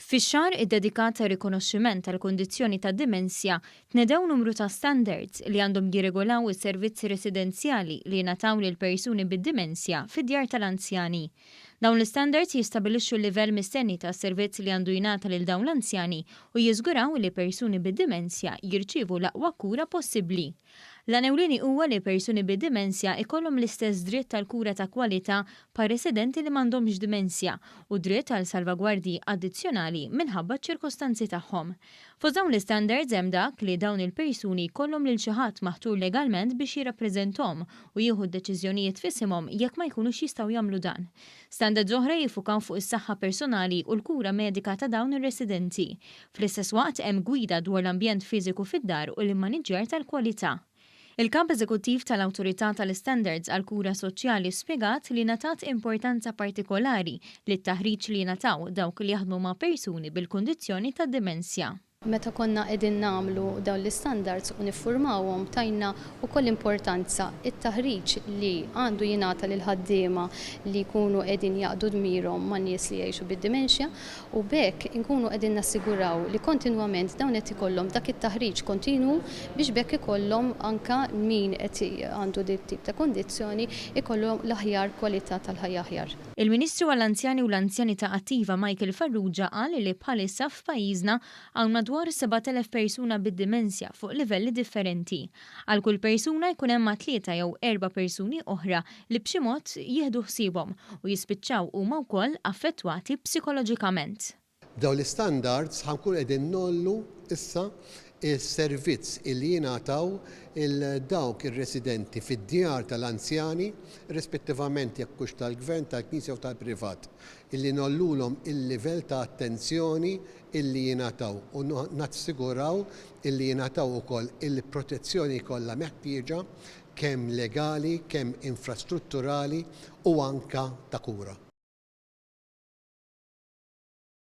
Fix-xahar iddedikat għar-rikonoxximent tal-kundizzjoni tad-dimensja, tnedew numru ta' standards li għandhom jirregolaw is-servizzi residenzjali li jingħataw lil persuni bid-dimensja fid-djar tal-anzjani. Dawn l-istandards jistabilixxu l-livell mistenni ta' servizz li għandu jingħata lil dawn l-anzjani u jiżguraw li persuni bid-dimensja jirċievu l-aqwa kura possibbli. L-għan ewlieni huwa li persuni bid-dimensja jkollhom l-istess dritt għal kura ta' kwalità bħal residenti li m'għandhomx dimensja u dritt għal salvagwardji addizzjonali minħabba ċ-ċirkostanzi tagħhom. Fost dawn l-istandards hemm dak li dawn il-persuni jkollhom lil xi ħadd maħtur legalment biex jirrappreżenthom u jieħu d-deċiżjonijiet f'isimhom jekk ma jkunux jistgħu jagħmlu dan. Standards oħra jiffukaw fuq is-saħħa personali u l-kura medika ta' dawn ir-residenti. Fl-istess waqt hemm gwida dwar l-ambjent fiżiku fid-dar u l-immaniġġjar tal-kwalità. Il-Kap Eżekuttiv tal-Awtorità tal-Istandards għall-Kura Soċjali spjegat li ngħatat importanza partikolari lit-taħriġ li jingħataw dawk li jaħdmu ma' persuni bil-kundizzjoni tad-dimensja. Meta konna qegħdin nagħmlu dawn l-istandards u niffurmawhom tajna wkoll importanza t-taħriġ li għandu jingħata lill-ħaddiema li jkunu qegħdin jaqdu dmirhom ma' nies li jgħixu bid-dementia u b'hekk inkunu qegħdin nassiguraw li kontinwament dawn qed ikollhom dak it-taħriġ kontinwu biex b'hekk ikollhom anke min qed għandu dit tip ta' kundizzjoni ikollu l-aħjar kwalità tal-ħajja aħjar. Il-Ministru għall-Anzjani u l-Anzjanità Attiva Michael Farrugia qal li bħalissa f'pajjiżna hawn madwar 7,000 persuna bid-dimensja fuq livelli differenti. Għal kull persuna jkun hemm ma' tlieta jew erba' persuni oħra li b'xi mod jieħdu ħsiebhom u jispiċċaw huma wkoll affettwati psikoloġikament. B'dawn l-istandards ħa nkunu qegħdin ngħollu issa s-servizz illi jingħataw 'il dawk ir-residenti fid-djar tal-anzjani, rispettivament jekk hux tal-Gvern, tal-Knisja u tal-privat, illi ngħollulhom il-livell ta' attenzjoni illi jingħataw u nassiguraw illi jingħataw ukoll il-protezzjoni kollha meħtieġa kemm legali, kemm infrastrutturali u anke ta' kura.